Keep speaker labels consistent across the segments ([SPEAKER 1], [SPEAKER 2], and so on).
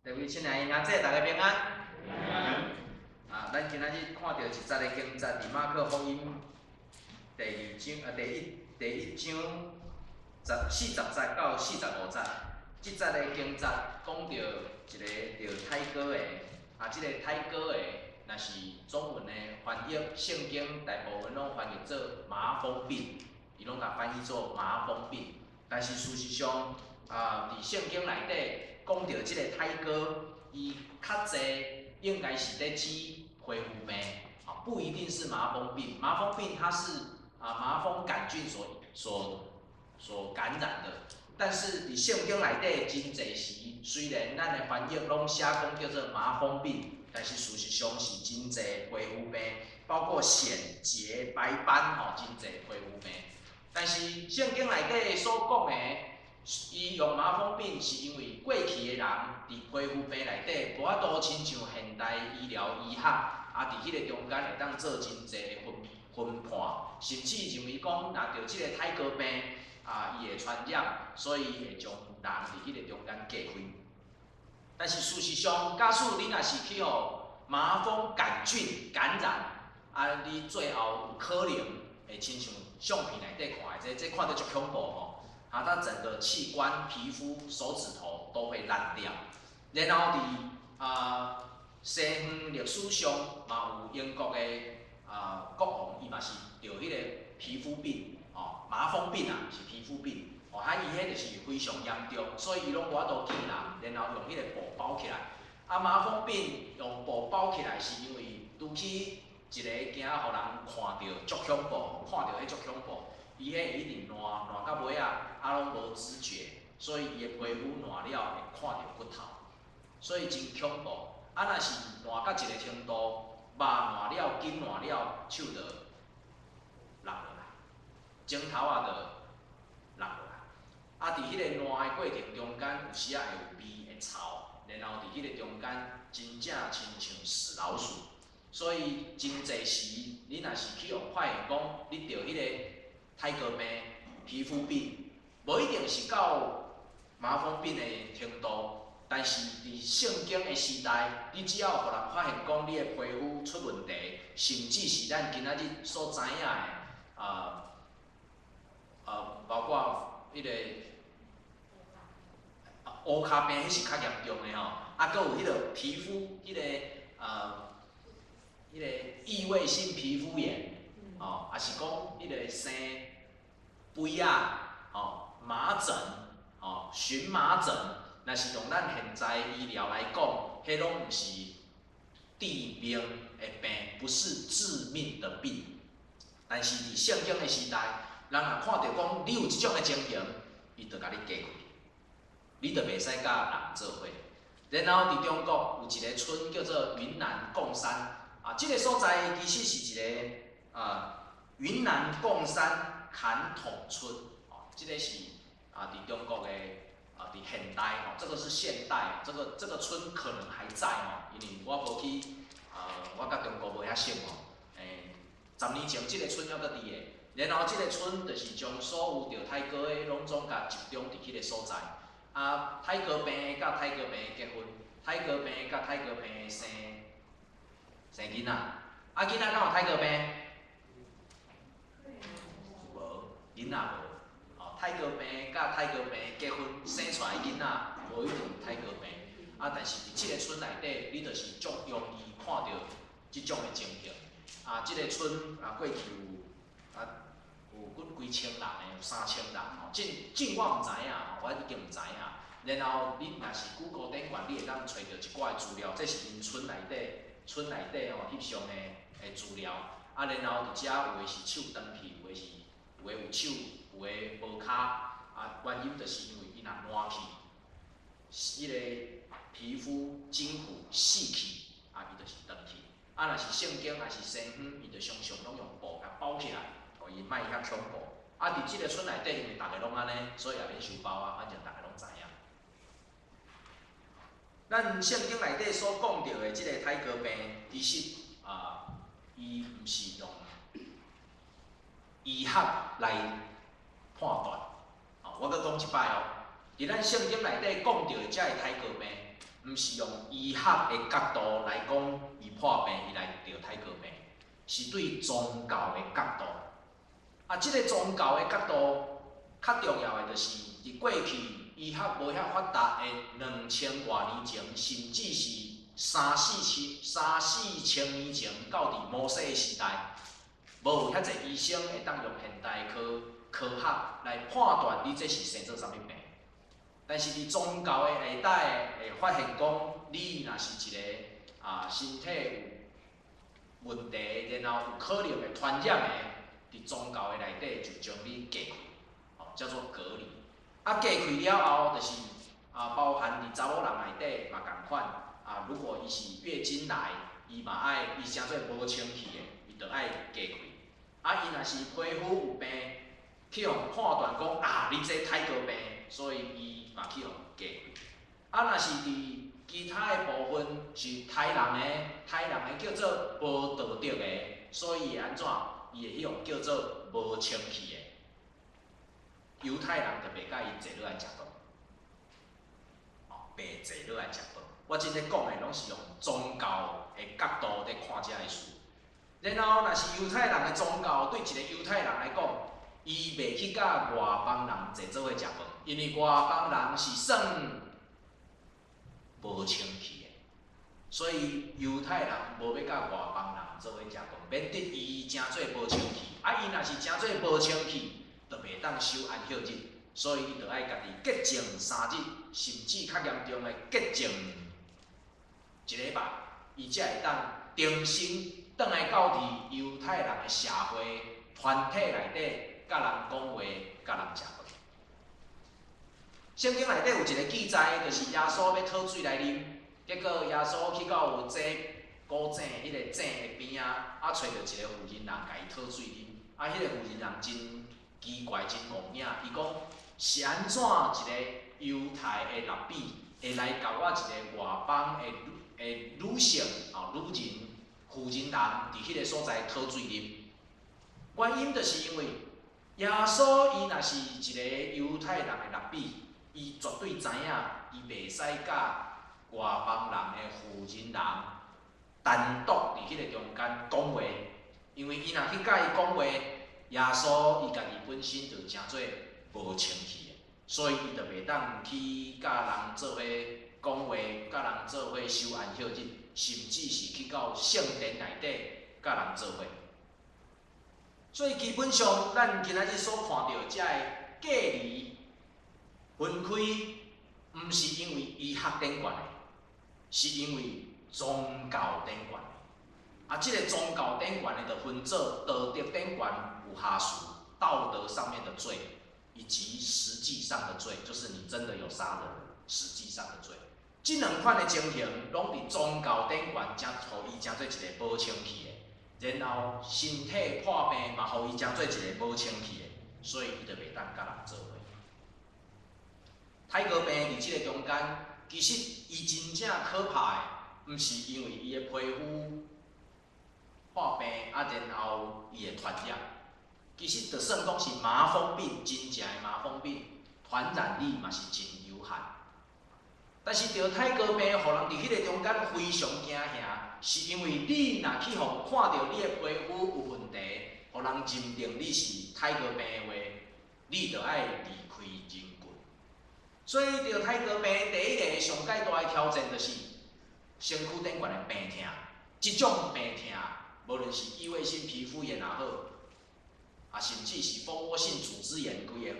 [SPEAKER 1] 各位親愛的兄姊，大家平安。啊，咱今仔日看著一節的經節，佇馬可福音第二章啊，第一章40節到45節。這節的經節講著一個著胎哥的，啊，這個胎哥的，若是中文的翻譯，聖經大部分攏翻譯做麻風病，伊攏共翻譯做麻風病。但是事實上，啊，佇聖經內底講著這个胎哥，伊較濟應該是咧指皮膚病，啊，不一定是麻風病。麻風病它是麻風桿菌所感染的，但是佇聖經內底真濟時，雖然咱的翻譯攏寫講叫做麻風病，但是事實上是真濟皮膚病，包括癬、結、白斑吼，真濟皮膚病。但是聖經內底所講的，伊用麻風病是因為過去的人佇皮膚病內底無法度親像現代醫療醫學，啊，佇彼个中間會當做真濟的分判，甚至認為講若著這个胎哥病，啊，伊會傳染，所以會將人佇彼个中間隔開。但是事實上，假使你若是去予麻風桿菌感染，啊，你最後有可能會親像相片內底看的，這看著足恐怖吼！啊，它整個器官、皮膚、手指頭都會爛掉。然後佇西方歷史上嘛有英國的國王，伊嘛是著彼個皮膚病，哦，麻風病啊，是皮膚病，哦，啊，伊彼就是非常嚴重，所以伊攏無法度見人，然後用彼个布包起來。啊，麻風病用布包起來，是因為拄起一个驚予人看著足恐怖，看著彼足恐怖。伊彼會一直爛爛到尾仔，啊攏無知覺，所以伊的皮膚爛了會看著骨頭，所以真恐怖。啊，若是爛到一个程度，肉爛了，筋爛了，手就落落來，指頭仔就落落來。啊，佇彼个爛的過程中間，有時仔會有味會臭，然後佇彼个中間，真正親像死老鼠。所以真濟時，你若是去予發現講你著彼个胎哥病、皮膚病，無一定是到麻風病的程度，但是佇聖經的時代，你只要予人發現講你的皮膚出問題，甚至是咱今仔日所知影的包括彼个烏跤病，彼是較嚴重的吼，啊，閣有彼个皮膚，彼个異位性皮膚炎，哦，抑是講彼个生肥仔，吼，麻疹，吼，蕁麻疹，若是用咱現在醫療來講，彼攏毋是致命的病，不是致命的病。但是佇聖經的時代，人若看著講你有這種的情形，伊就共你隔開，你就袂使佮人做伙。然後佇中國有一个村叫做雲南貢山，啊，這个所在其實是一个雲南貢山坎桶村，哦，這个是佇中國的佇現代吼，這個是現代，這個村可能還在吼，因為我無去，我佮中國無遐熟吼，10年前這个村猶閣佇的，然後這个村就是將所有著胎哥的攏總共集中佇彼个所在。啊，胎哥病的佮胎哥病的結婚，胎哥病的佮胎哥病的生囡仔，啊，囡仔敢有胎哥病？無，囡仔無。哦，胎哥病佮胎哥病結婚生出來囡仔，無一定有胎哥病。啊，但是佇這个村內底，你就是足容易看著這種的情形。啊，這个村啊，過去有幾千人的，有3000人吼。這我毋知影，我已經毋知影。然後你若是 Google 頂懸，你會當揣著一寡的資料，這是𪜶村內底吼翕相的資料。啊，然後佇遮有的是手斷去，有的有手，有的無跤。啊，原因就是因為伊若爛去，彼个皮膚筋骨死去，啊，伊就是斷去。啊，若是聖經，若是西方，伊就常常攏用布共包起來，予伊莫遐恐怖。啊，佇這个村內底，因為逐个攏按呢，所以也免傷包啊，反正逐个攏知影。咱聖經內底所講著的這个胎哥病，其實啊，伊毋是用醫學來判斷。哦，我閣講一擺哦，佇咱聖經內底講著的這个胎哥病，毋是用醫學的角度來講，伊破病，伊來著泰哥病，是對宗教的角度。啊，這个宗教的角度較重要的，就是佇過去醫學無遐發達的兩千外年前，甚至是三四千年前，到佇摩西的時代，無有遐濟醫生會當用現代科學來判斷你這是生做啥物病。但是佇宗教的下底會發現講，你若是一个身體有問題，然後有可能會傳染的，佇宗教的內底就將你隔開，吼，叫做隔離。啊，隔開了後，就是包含佇查某人內底嘛仝款。啊，如果伊是月經來，伊嘛愛伊成做無清氣的，伊就愛隔開。啊，伊若是皮膚有病，去予判斷講啊，你這泰哥病，所以伊嘛去予隔開。啊，若是佇其他的部分是刣人的，刣人的叫做無道德的，所以會按怎？伊會去予叫做無清氣的。猶太人就袂佮伊坐落來食飯，哦，袂坐落來食飯。我這咧講的攏是用宗教的角度佇看這个事。然後，若是猶太人的宗教，對一个猶太人來講，伊袂去佮外邦人坐做伙食飯，因為外邦人是算無清氣的，所以猶太人無欲佮外邦人做伙食飯，免得伊成做無清氣。啊，伊若是成做無清氣，就袂當守安息日，所以伊就愛家己潔淨3日，甚至較嚴重的潔淨一禮拜，伊才會當重新轉來到佇猶太人的社會團體內底，佮人講話，佮人食飯。聖經內底有一个記載，就是耶穌欲討水來啉，結果耶穌去到有井古井彼个井的邊仔，啊，揣著一个婦人人共伊討水啉。啊，彼个婦人人真奇怪，真戇影，伊講是按怎一个猶太的拉比會來共我一个外邦的女性哦，女人婦人人佇彼个所在討水啉？原因就是因為耶穌伊若是一个猶太人的拉比，伊絕對知影，伊袂使佮外邦人的婦人人單獨佇彼个中間講話，因為伊若去佮伊講話，耶穌伊家己本身就成做無清氣的，所以伊就袂當去佮人做伙講話，佮人做伙守安息日，甚至是去到聖殿內底佮人做伙。所以基本上，咱今仔日所看著這个隔離分開，毋是因為醫學頂懸的，是因為宗教頂懸的。啊，這个宗教頂懸的，就分做道德頂懸有瑕疵，道德上面的罪，以及實際上的罪，就是你真的有殺人，實際上的罪。這兩款的情形，攏佇宗教頂懸，才予伊成做一个無清氣的。然後身體破病嘛，予伊成做一个無清氣的，所以伊就袂當佮人做伙。泰哥病佇這个中間，其實伊真正可怕的，毋是因為伊的皮膚破病啊，然後伊會傳染。其實就算講是麻風病，真正的麻風病，傳染力嘛是真有限。但是著泰哥病，予人佇彼个中間非常驚嚇，是因為你若去予看著你的皮膚有問題，予人認定你是泰哥病的話，你就愛離開人群。所以，著泰哥病第一个上蓋大的挑戰，就是身軀頂懸的病痛。這種病痛，無論是異位性皮膚炎也好，啊，甚至是蜂窩性組織炎規个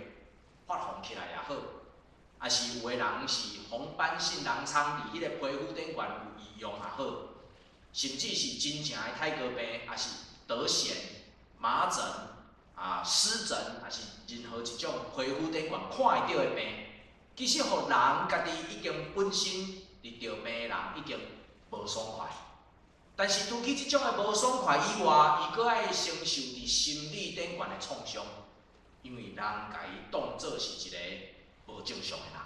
[SPEAKER 1] 發紅起來也好，啊是有的人是紅斑性狼瘡，佇彼个皮膚頂懸有異樣也好，甚至是真正的泰哥病，也是得癬、麻疹、濕疹，抑是任何一種皮膚頂懸看會著的病，其實予人家己已經本身佇著病的人已經無爽快。但是除去這種的無爽快以外，伊閣愛承受佇心理頂懸的創傷，因為人共伊當做是一个無正常的人。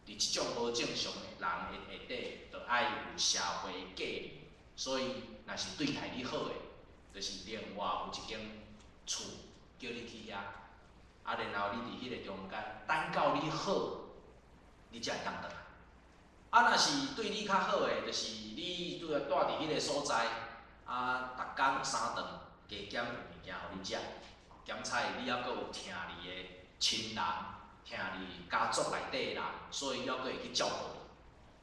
[SPEAKER 1] 佇這種無正常的人的下底，就愛有社會隔離。所以，若是對待你好的，就是另外有一間厝叫你去遐，啊，然後你佇彼个中間等到你好，你才會當轉來。啊，若是對你較好的，就是你拄著蹛佇彼个所在，啊，逐工三頓加減有物件予你食，兼且你猶閣有疼你的親人，疼你家族內底的人，所以猶閣會去照顧你。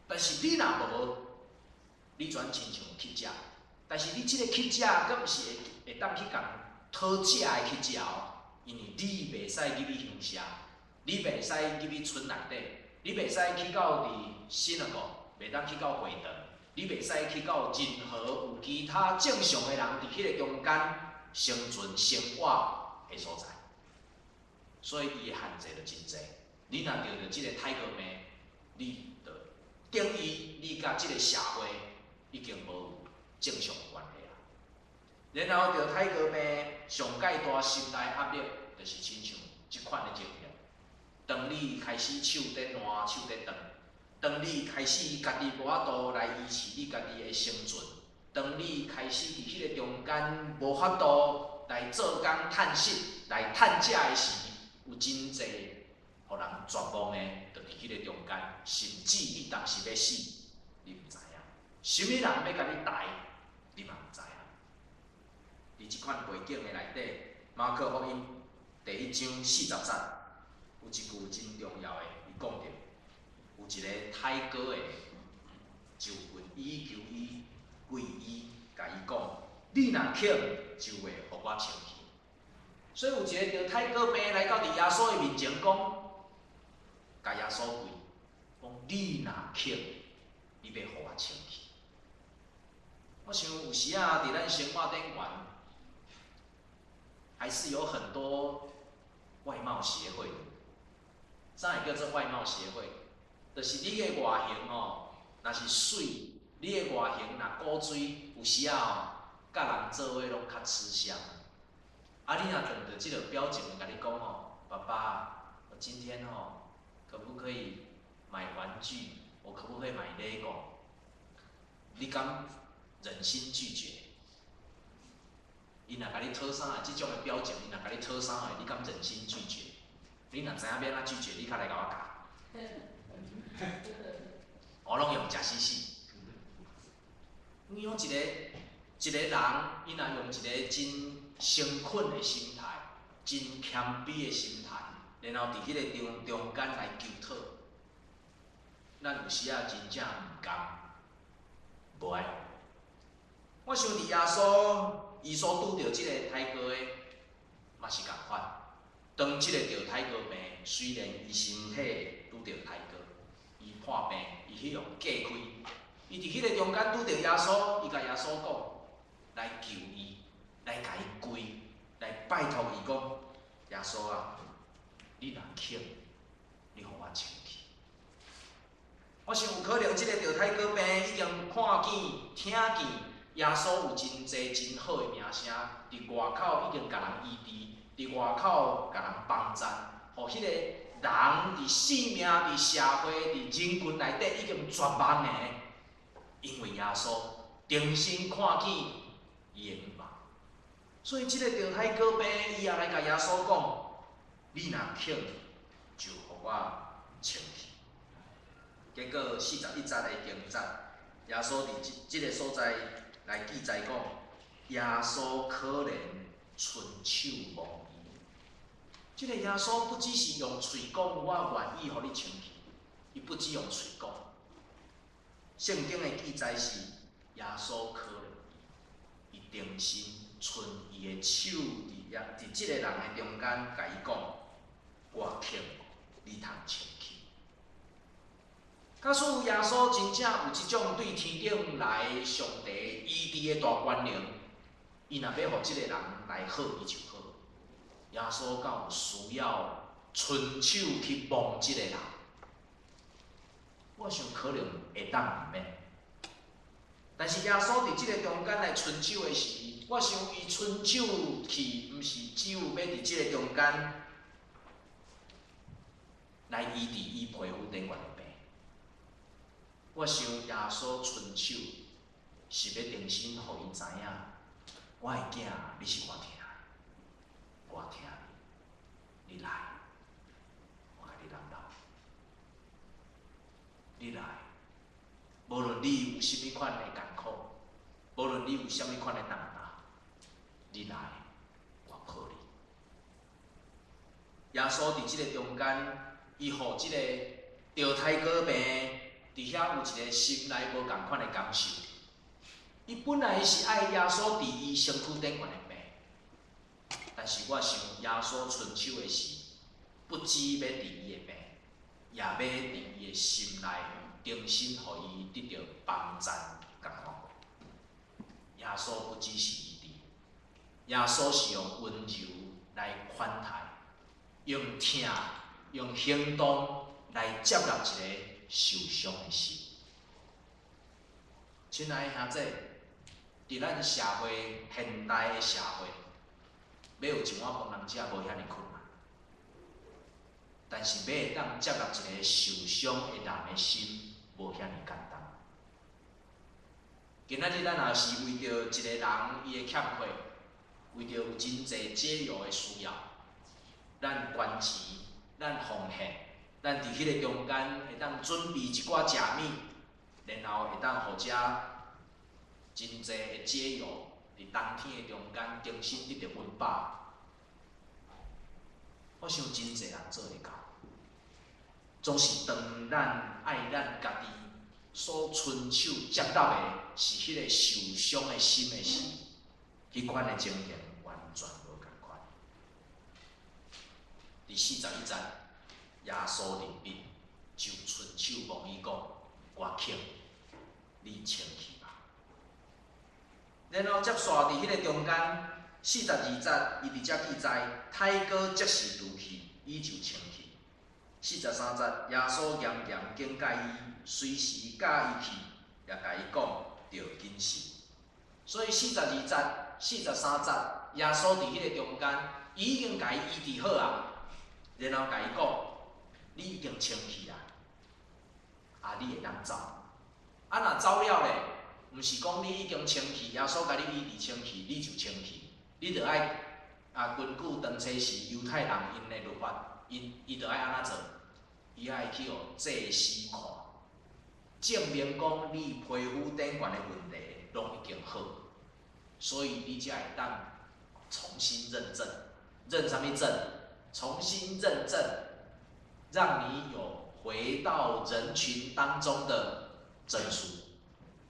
[SPEAKER 1] 但是你若無，你全親像乞食，但是你這个乞食，閣毋是會會當去共討食的乞食哦，因為你袂使入去鄉社，你袂使入去村內底，你袂使去到佇 synagogue，袂當去到會堂，你袂使去到任何有其他正常的人佇彼個中間生存生活的所在。所以伊的限制就真濟。你若著著這个泰哥病，你就等於你佮這个社會已經無正常的關係啊。然後著泰哥病上蓋大心內壓力，就是親像這款的情形。當你開始手佇爛、手佇斷，當你開始家己無法度來維持你家己的生存，當你開始佇彼個中間無法度來做工趁食、來趁食的時，有真濟予人絕望的，就佇彼個中間，甚至你當時欲死，你毋知影，啥物人欲共你抬，你嘛毋知影。佇這款背景的內底，馬可福音第一章四十節，有一句真重要的，伊講著，有一個太哥的就近伊求伊跪伊，共伊講：你若肯，就會予我清氣。所以有一个著泰哥病來到佇耶穌的面前講，共耶穌跪，講你若肯，你欲予我清氣。我想有時仔佇咱生活頂懸，還是有很多外貌協會。啥會叫做外貌協會？就是你的外形吼，若是媠，你的外形若古錐，有時仔吼，佮人做伙攏較吃香。啊，你若拄著這个表情共你講吼，爸爸，我今天吼，可不可以買玩具？我可不可以買 LEGO？你敢忍心拒絕？伊若共你討啥个，這種的表情，伊若共你討啥个，你敢忍心拒絕？你若知影欲按怎拒絕，你較來共我教。我攏用食死死。你用一个一個人，伊若用一个真誠懇的心態，真謙卑的心態，然後佇彼个中中間來求討，咱有時仔真正毋甘，無愛。我想佇耶穌伊所拄著這个太哥的，嘛是仝款。當這个著太哥病，雖然伊身體拄著太哥，伊破病，伊彼予隔開，伊佇彼个中間拄著耶穌，伊共耶穌講，來求伊，來共伊跪，來拜託伊講，耶穌啊，你若肯，你予我清氣。我想有可能這个著太哥病已經看見、聽見耶穌有真濟真好的名聲，佇外口已經共人醫治，佇外口共人幫贊，予彼個人佇性命、佇社會、佇人群內底已經絕望的，因為耶穌重新看見伊的向望。所以這个著太哥病，伊也來共耶穌講：你若肯，就予我清氣。結果四十一節的經節，耶穌佇這這个所在來記載講，耶穌可憐伸手摸伊。這个耶穌不只是用喙講，我願意予你清氣，伊不只用喙講。聖經的記載是，耶穌可憐伊，伊重新伸伊的手佇遐佇這個人的中間，共伊講：我肯，你通清氣。假使耶穌真正有這種對天頂來上帝醫治的大權能，伊若欲予這個人來好，伊就好。耶穌敢有需要伸手去摸這個人？我想可能會當毋免。但是耶穌佇這個中間來伸手的時，我想伊伸手去，毋是只有欲佇這個中間來醫治伊皮膚頂懸的病。我想耶穌伸手是欲重新予伊知影，我的囝，你是我疼的，我疼你，你來，我共你攬攬，你來，論你有啥物款的艱苦，無論你有啥物款的重擔，你來，我抱你。耶穌佇這个中間，伊予這個著胎哥病，佇遐有一个心內無仝款的感受。伊本來是愛耶穌治伊身軀頂懸的病，但是我想耶穌伸手的時，不只欲治伊的病，也欲佇伊的心內重新予伊得著幫贊佮看顧。耶穌不只是醫治，耶穌是用溫柔來款待，用疼、用行動來接納一个受傷的心。親愛的兄弟，佇咱社會現代的社會，欲有一碗飯通食無遐爾困難，但是欲會當接納一个受傷的人的心，無遐爾簡單。今仔日咱若是為著一个人伊的欠缺，為著有真濟解藥的需要，咱捐錢，咱奉獻，咱佇彼个中間會當準備一寡食物，然後會當予遮真濟的解藥佇冬天的中間重新得著溫飽。我想真濟人做會到，總是當咱愛咱家己所伸手接納的是彼个受傷的心的時，彼款的情形完全無仝款。佇41節，耶穌認彼，就伸手摸伊講：我肯，你清氣吧。然後接續佇彼個中間，42節，伊佇遮記載，胎哥即時除去，伊就清氣。43節，耶穌嚴嚴警戒伊，隨時教伊去，也共伊講，著謹慎。所以42節、43節，耶穌佇彼個中間，伊已經共伊醫治好啊，然後共伊講，你已經清氣啊，啊，你會當走。啊，若走了咧，毋是講你已經清氣，耶穌共你醫治清氣，你就清氣，你著愛啊，根據當初時猶太人𪜶的律法，伊著愛按怎做？伊愛去予祭司看，證明講你皮膚頂懸的問題攏已經好，所以你才會當重新認證。認啥物證？重新認證，讓你有回到人群當中的證書。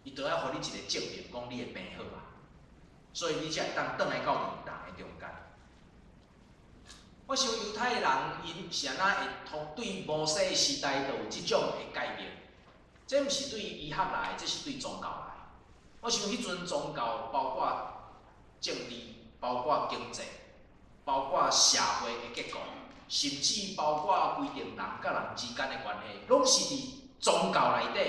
[SPEAKER 1] 伊著愛予你一个證明，講你的病好啊，所以你才會當轉來到人的中間。我想猶太人𪜶是按怎會通對摩西時代就有這種的改變？這毋是對醫學來，這是對宗教來。我想彼陣宗教包括政治，包括經濟，包括社會的結構，甚至包括規定人佮人之間的關係，攏是佇宗教內底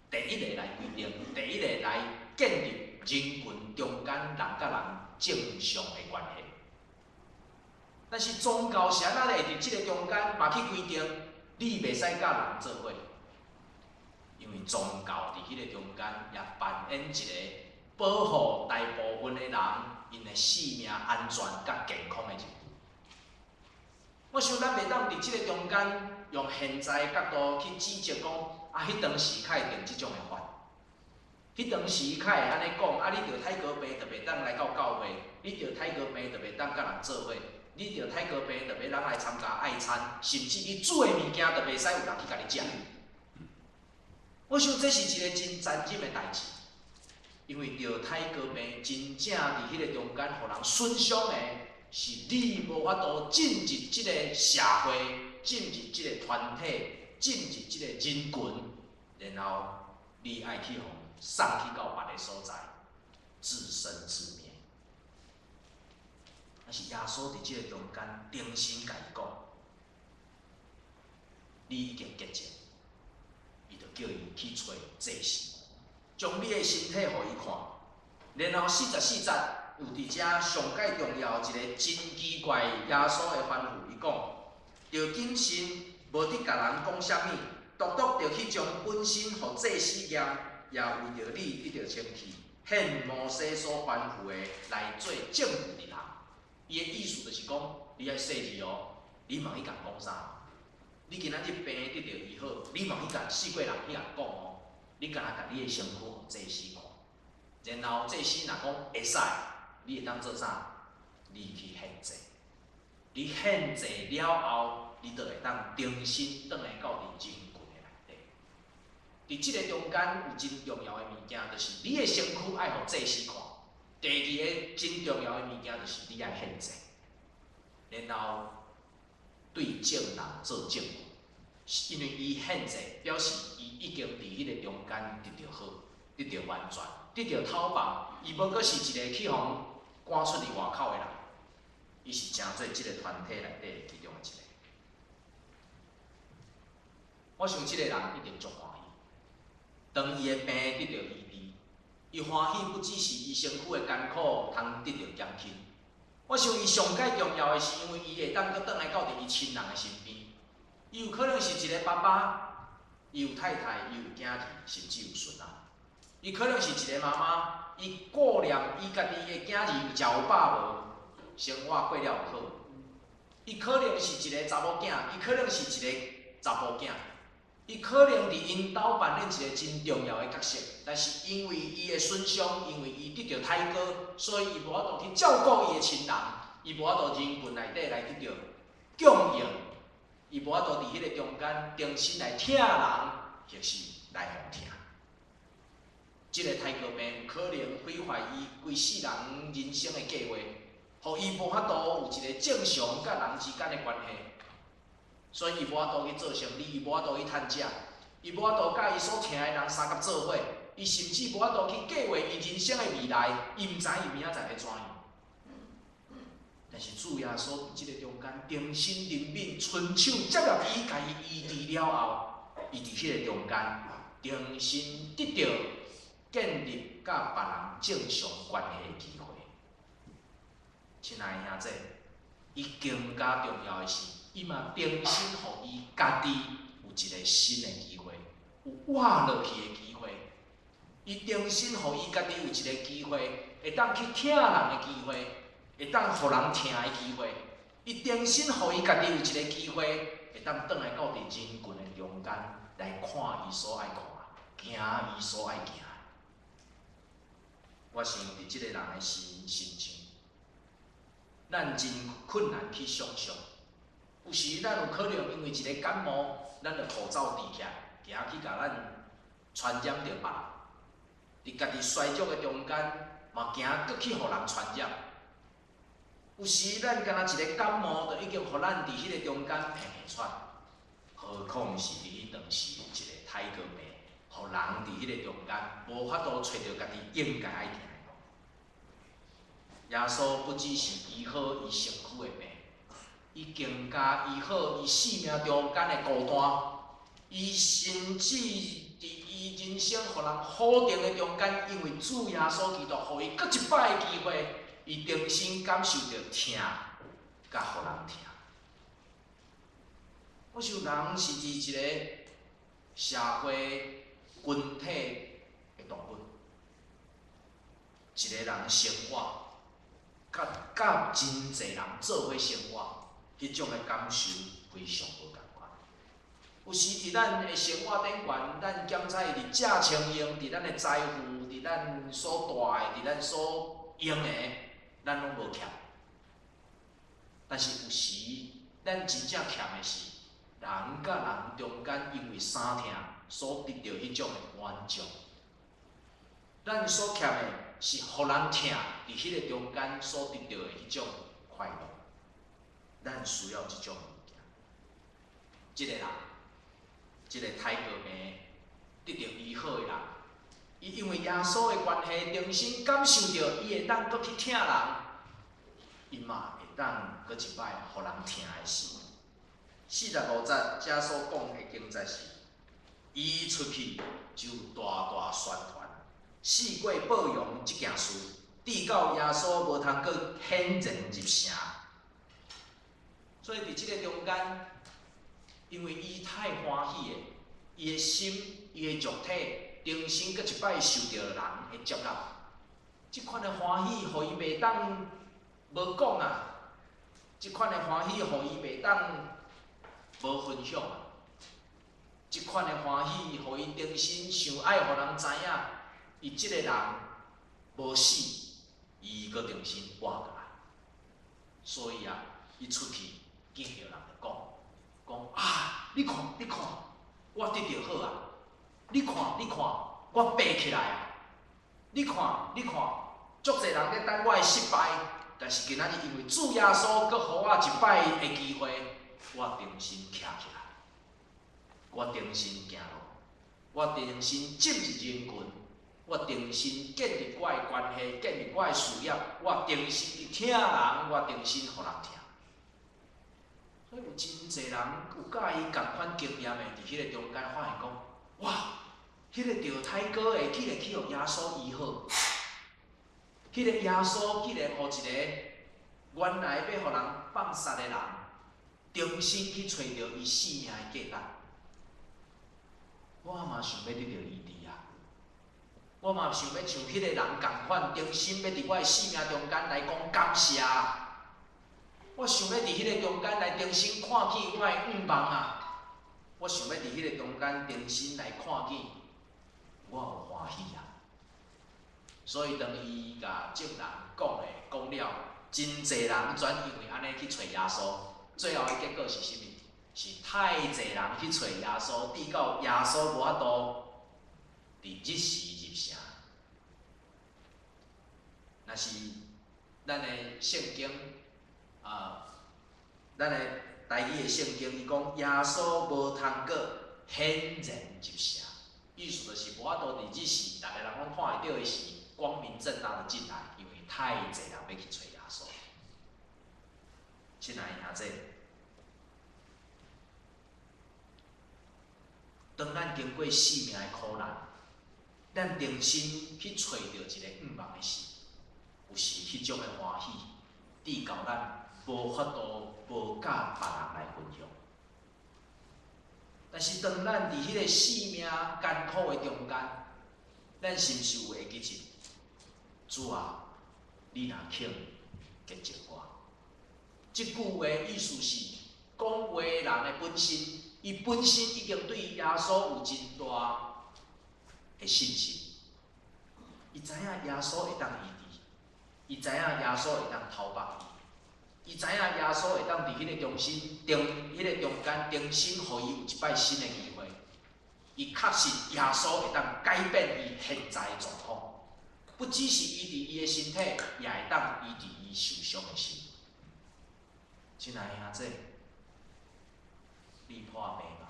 [SPEAKER 1] 第一个來規定，第一個來建立人群中間人佮人正常的關係。但是宗教是按怎會佇這个中間嘛去規定，你袂使佮人做伙？因為宗教佇彼个中間也扮演一个保護大部分的人𪜶的性命安全佮健康的任務。我想咱袂當佇這个中間用現在的角度去指責講，啊，彼當時較會定這種的法，彼當時較會按呢講，啊，你著泰哥病就袂當來到教會，你著泰哥病就袂當佮人做伙，你著泰哥病就袂當來參加愛餐，甚至你煮的物件就袂使有人去共你食。我想這是一个真殘忍的代誌，因為著泰哥病真正佇彼个中間，予人損傷的是你無法度進入這个社會，進入這个團體，進入這个人群，然後你愛去予送去到別个所在，自生自滅。但是耶穌佇這个中間，重新共伊講，你已經潔淨，伊就叫伊去揣祭司，將你的身體予伊看。然後44節有佇遮上蓋重要一個真奇怪耶穌的吩咐，伊講：著謹慎，無得共人講啥物，獨獨著去將本身予祭司驗，也為著你得著清氣，獻摩西所吩咐的來做證據的人。伊的意思就是講，你愛細膩哦，你莫去共講啥。你今仔日病得著醫好，你莫去共四界人去共講哦。你干焦共你的身軀予祭司看，然後祭司若講會使，你會當做啥？你去獻祭。你獻祭了後，你就會當重新轉來到佇人群的內底。佇這个中間有真重要的物件，就是你的身軀愛予祭司看。第二个真重要的物件，就是你愛獻祭，然後對眾人做證據，因為伊獻祭，表示伊已經佇彼个中間得著好，得著完全，得著透放。伊無閣是一个去予趕出去外口的人，伊是成做這个團體內底其中的一个。我想這个人一定足歡喜，當伊的病得著醫治，伊歡喜不只是伊身軀的艱苦通得著減輕。我想伊上蓋重要的是，因為伊會當閣轉來到佇伊親人的身邊。伊有可能是一个爸爸，伊有太太，伊有囝兒，甚至有孫仔。伊可能是一个媽媽，伊顧念伊家己的囝兒有食有飽無，生活過了有好。伊可能是一个查某囝，伊可能是一個查埔囝。伊可能佇𪜶兜扮演一个真重要的角色，但是因為伊的損傷，因為伊得著胎哥，所以伊無法度去照顧伊的親人，伊無法度人群內底來得著供應，伊無法度佇彼个中間重新來疼人，或是來予疼。這个胎哥病有可能毀壞伊規世人人生的計劃，予伊無法度有一個正常佮人之間的關係。所以伊無法度去做生意，伊無法度去趁食，伊無法度佮伊所疼的人相佮做伙，伊甚至無法度去計劃伊人生的未來，伊毋知伊明仔載欲怎樣。但是主耶穌佇這个中間，重新憐憫，伸手接納伊，共伊醫治了後，伊佇彼个中間，重新得著建立佮別人正常關係的機會。親愛的兄弟，伊更加重要的是，伊嘛重新予伊家己有一个新的機會，有活落去的機會。伊重新予伊家己有一个機會，會當去疼人的機會，會當予人疼的機會。伊重新予伊家己有一个機會，會當轉來到佇人群的中間來看伊所愛看，行伊所愛行的。我想佇這个人的心心情，咱真困難去想像。有時咱有可能因為一个感冒，咱就口罩戴起來，驚去共咱傳染著別人。佇家己衰弱的中間，嘛驚閣去予人傳染。有時咱干焦一个感冒，就已經予咱佇彼个中間鼻鼻喘，何況是佇彼當時一个胎哥病，予人佇彼个中間無法度揣著家己應該愛行的路。耶穌不只是醫好伊身軀的病，伊更加醫好伊生命中間的孤單，伊甚至佇伊人生予人否定的中間，因為主耶穌基督予伊閣一擺的機會，伊重新感受著疼，佮予人疼。我想人是佇一個社會群體的動物，一个人生活，佮佮真濟人做伙生活，彼種的感受非常無仝款。有時佇咱的生活頂懸，咱檢查佇食穿用，佇咱的財富，佇咱所帶的，佇咱所用的，咱攏無欠。但是有時，咱真正欠的是人佮人中間因為相疼所得著彼種的滿足。咱所欠的是予人疼，佇彼個中間所得著的彼種快樂。咱需要這種物件。這个人，這个胎哥病得著醫好的人，伊因為耶穌的關係，重新感受著伊會當閣去疼人，伊嘛會當閣一擺予人疼的事。45節遮所講的經節是，伊出去就大大宣傳，四界報揚這件事，直到耶穌無通閣顯現入城。所以佇這个中間，因為伊太歡喜的，伊的心、伊的肉體，重新閣一擺受著人的接納，這款的歡喜，予伊袂當無講啊！這款的歡喜，予伊袂當無分享啊！這款的歡喜，予伊重新想愛予人知影，伊這個人無死，伊閣重新活過來。所以啊，伊出去見著人就講，講啊，你看，你看，我得著好啊！你看，你看，我爬起來啊！你看，你看，足濟人咧等我的失敗，但是今仔日因為主耶穌閣予我一擺的機會，我重新徛起來，我重新行路，我重新進入人群，我重新建立我的關係，建立我的事業，我重新去疼人，我重新予人疼。所以有真濟人有佮伊仝款經驗的，佇彼个中間發現講，哇，彼个著胎哥的竟然去予耶穌醫好，彼个耶穌竟然予一个原來欲予人放殺的人，重新去揣著伊性命的價值。我嘛想欲得著醫治啊！我嘛想欲像彼个人仝款，重新欲佇我的性命中間來講感謝啊！我想欲佇彼个中間來重新看見我的願望啊！我想欲佇彼个中間重新來看見，我有歡喜啊！所以當伊共眾人講的講了，真濟人轉因為按呢去揣耶穌，最後的結果是啥物？是太濟人去揣耶穌，直到耶穌無法度佇日時入城。若是咱的聖經啊，咱的台語的聖經，伊講耶穌無通閣顯然入城，意思就是無法度佇日時，逐个人攏看會著的時，光明正大的進來，因為太濟人欲去揣耶穌。親愛的兄弟，當咱經過生命的苦難，咱重新去揣著一个願望的時，有時彼種的歡喜，直到咱無法度無佮別人來分享。但是當咱佇彼个生命艱苦的中間，咱是毋是有會記一？主啊，你若肯潔淨我。這句話意思是，講話人的本身，伊本身已經對耶穌有真大的信心。伊知影耶穌會當醫治，伊知影耶穌會當頭縛伊，伊知影耶穌會當佇彼个中心、中彼个中間重新予伊有一擺新的機會。伊確信耶穌會當改變伊現在的狀況，不只是醫治伊的身體，也會當醫治伊受傷的心。親愛的兄弟，你破病嗎？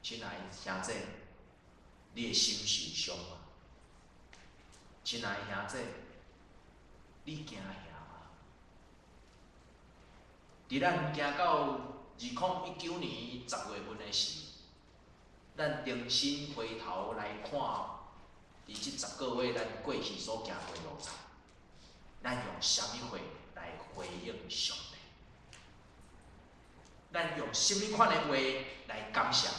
[SPEAKER 1] 親愛的兄弟，你的心受傷嗎？親愛的兄弟，你驚嚇嗎？佇咱行到2019年10月份的時，咱重新回頭來看，佇這10個月咱過去所行過的路程，咱用啥物話來回應上帝？咱用啥物款的話來感謝伊？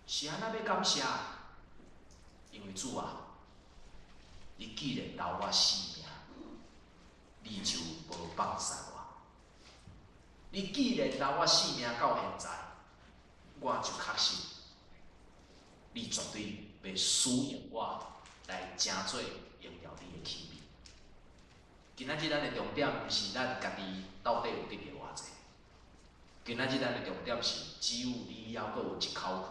[SPEAKER 1] 是按怎欲感謝？因為主啊，你既然留我性命，你就無放殺我。你既然留我性命到現在，我就確信，你絕對欲使用我來成做榮耀你的器皿。今仔日咱的重點毋是咱家己到底有得著偌濟，今仔日咱的重點是，只有你猶閣有一口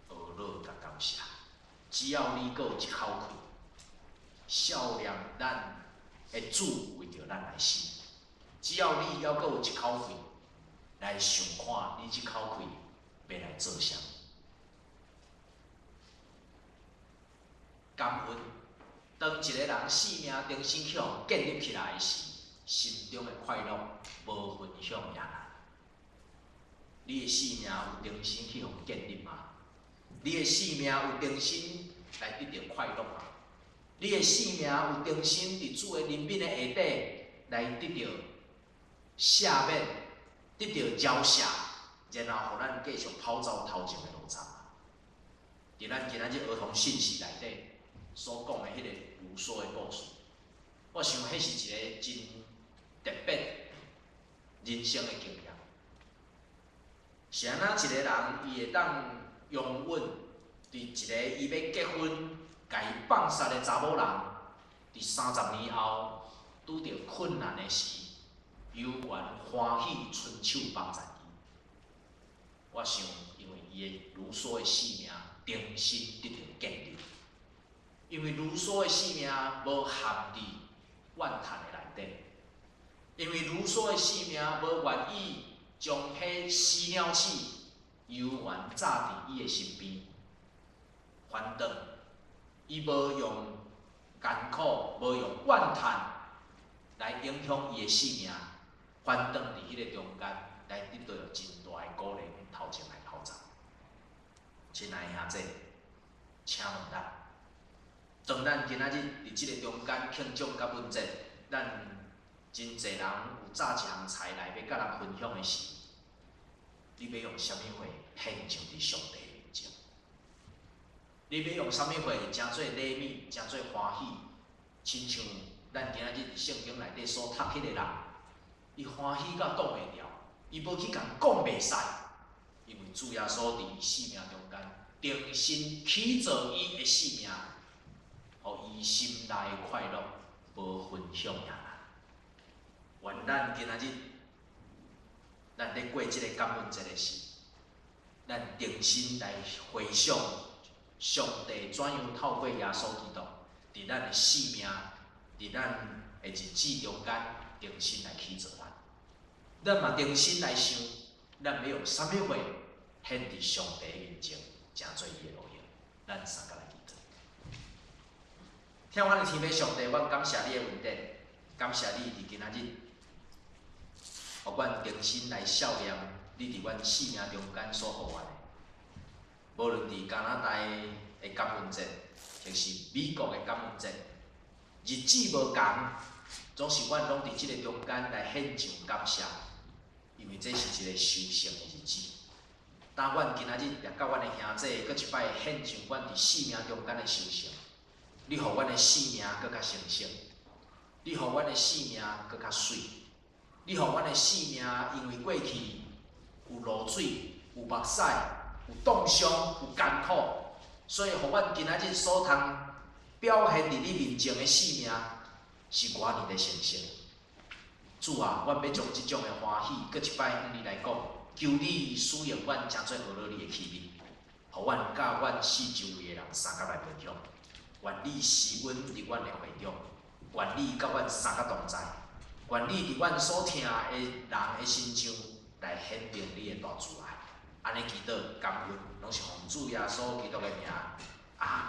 [SPEAKER 1] 氣，學樂佮感謝。只要你閣有一口氣，少年咱的主為著咱來死。只要你猶閣有一口氣，來想看你這口氣欲來做啥物。感恩，當一个人生命重新去予建立起來時，心中的快樂無分享也難。你的生命有重新去予建立嗎？你的生命有重新來得著快樂嗎？你的生命有重新佇主的憐憫的下底來得著赦免，得著饒赦，然後予咱繼續跑走頭前的路程。佇咱今仔日兒童信息內底所講的彼个盧梭的故事，我想彼是一个真特別人生的經驗。是按怎一个人，伊會當容忍佇一个伊欲結婚，共伊放殺的查某人，佇30年後拄著困難的時，猶原歡喜伸手幫助伊？我想，因為伊的盧梭的性命重新得著建立，因為盧梭的性命無陷佇怨嘆的內底，因為盧梭的性命無願意將彼死鳥鼠猶原紮佇伊的身邊，反轉伊無用艱苦，無用怨嘆來影響伊的性命，反轉佇彼个中間來得著真大的鼓勵，頭前來跑走。親愛的兄弟，請問咱，當咱今仔日佇這个中間慶祝感恩節，咱真濟人有炸一項菜來欲佮人分享的時，你欲用啥物話獻上佇上帝面前？你欲用啥物話成做禮物，成做歡喜？親像咱今仔日佇聖經內底所讀彼個人，伊歡喜到擋袂牢，伊無去共講袂使，因為主耶穌佇伊生命中間重新起造伊的生命，予伊心內的快樂無分享予人。願咱今仔日，咱咧過這个感恩節的時，咱重新來回想上帝怎樣透過耶穌基督，佇咱的生命，佇咱的日子中間，重新來起造咱。咱嘛重新來想，咱欲用啥物話獻佇上帝面前，成做伊的榮耀。咱三共來祈禱。疼阮的天父上帝，阮感謝你的恩典，感謝你佇今仔日，予阮重新來數念你佇阮生命中間所予阮的。無論佇加拿大的感恩節，抑是美國的感恩節，日子無仝，總是阮攏佇這个中間來獻上感謝，因為這是一个收成的日子。當阮今仔日也佮阮的兄弟，閣一擺獻上阮佇生命中間的收成，你予阮的生命閣較成熟，你予阮的生命閣較媠，你予阮的生命因為過去有露水、有目屎、有凍傷、有艱苦，所以予阮今仔日所通表現佇你面前的生命是偌爾的成熟。主啊，阮欲將這種的歡喜，閣一擺向你來講，求你使用阮成做呵咾你的器皿，予阮佮阮四周圍的人相佮來分享。願你施恩佇阮的會中，願你佮阮相佮同在，願你佇阮所疼的人的身上來顯明你的大慈愛。按呢祈禱感恩，攏是奉主耶穌基督的名，阿門。